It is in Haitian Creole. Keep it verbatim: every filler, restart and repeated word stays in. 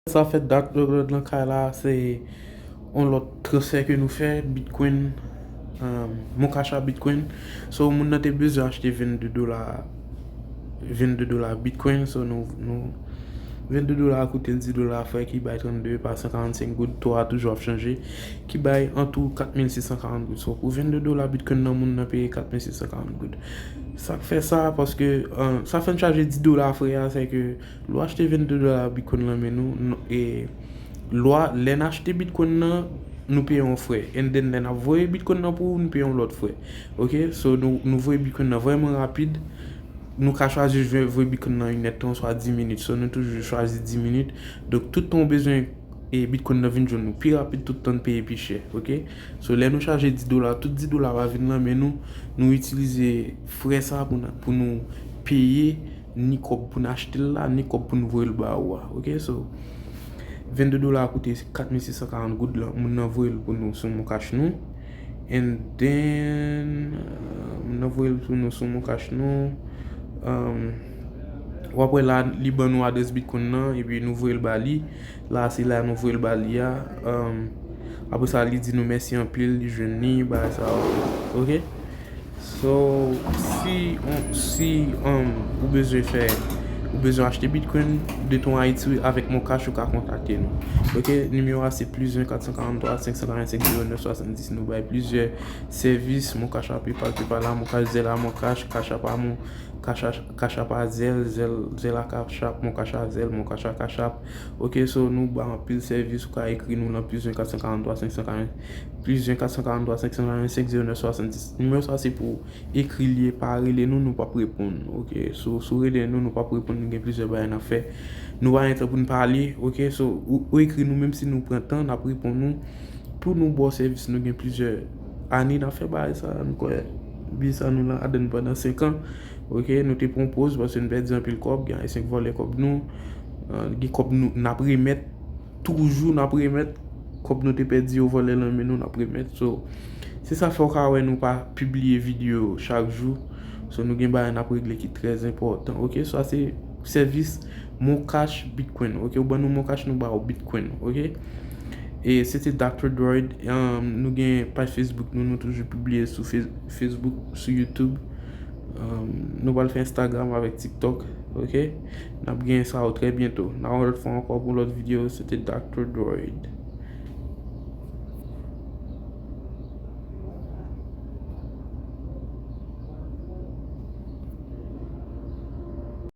Sa fèt, Dark Road lan kay la, se yon lòt transfè ke nou fè, Bitcoin, um, Moncash a Bitcoin. So, moun nan te bezwen achte vennde dola, vennde dola Bitcoin. So, nou, nou, vennde dola a koute l dis dola frè, ki bay trannde pa san karannsenk goud, to a toujou ap chanje, ki bay an tou kat mil sis san karant goud. So, pou vennde dola Bitcoin nan, moun nan peye kat mil sis san karant goud. Sa k fè sa, paske, uh, sa fè n chaje dis dola frè a, se ke lè w achte vennde dola Bitcoin nan men nou, nou, e lè, lè n achte Bitcoin nan, nou peye yon frè. And then, lè n ap voye Bitcoin nan pou ou, nou peye yon lòt frè. Ok? So, nou, nou voye Bitcoin nan vrèman rapid. Nou ka chwazi voye, voye Bitcoin nan inèdtan, swa dis minit. So, nou toujou chwazi dis minit. Donk, tout tan w bezwen e Bitcoin nan vin jwenn nou pi rapid, tout tan n peye pi chè. Ok? So, lè nou chaje dis dola, tout dis dola va vin nan men nou, nou itilize frè sa pou n, pou nou peye ni kòb pou n achte l la, ni kòb pou n voye l ba ou a. Ok? So, vennde dola a koute kat mil sis san karant goud la, moun nan voye l pou nou sou Moncash nou. And then, uh, moun nan voye l pou nou sou Moncash nou. Um, w ap wè la, li ban nou adrès Bitcoin nan, epi nou voye l ba li. La, se la nou voye l ba li a. Um, apre sa, li di nou mèsi anpil, li jwenn li, bagay sa yo. Ok? So, si, on, si, um, ou bezwen fè, ou bezwen achte Bitcoin, de ton Ayiti avèk Moncash, ou ka kontakte nou. Ok? Nimewo a se plis yen kat san karant twa senk san karannsenk zewo nèf swasanndis. Nou bay plizyè sèvis, Moncash a, PayPal, PayPal a Moncash, Zelle a Moncash, Cash App a Mon, Cash App, Cash App a Zelle, Zelle, Zelle a Cash App, Moncash a Zelle, Moncash a Cash App. Ok, so nou ba anpil sèvis, ou ka ekri nou lan plis yen kat san karant twa senk san karant, plis yen kat san karant twa senk san karannsenk zewo nèf swasanndis. Nimewo sa se pou ekri li ye, pa rele nou, nou p ap reponn. Ok, so, si w rele nou, nou p ap reponn, nou gen plizyè bagay n ap fè. Nou pa gen tan pou n pale, ok, so, ou, ou ekri nou, menm si nou pran tan, n ap reponn nou. Pou nou ba w sèvis, nou gen plizyè ane n ap fè bagay sa, nou kwè biznis sa nou ladan l pandan senk an. Ok, nou te pran poz paske nou pèdi anpil kòb, gen Ayisyen k vòlè kòb nou, uh, gen kòb nou, n ap remèt, toujou n ap remèt, kòb nou te pèdi yo vòlè lan men nou, n ap remèt. So, se sa fè w ka wè nou pa pibliye videyo chak jou. So, nou gen bagay n ap regle ki trè enpòtan. Ok, sa se sèvis Moncash Bitcoin. Ok, ou ban nou Moncash, nou ba w Bitcoin. Ok? E se te Doctor Droid. Um, nou gen paj Facebook nou, nou toujou pibliye sou Face-, Facebook, sou YouTube. Um, nou pral fè Instagram avèk TikTok. Ok? N ap gen sa yo trè byento. N a wè lòt fwa ankò pou lòt videyo. Se te Doctor Droid.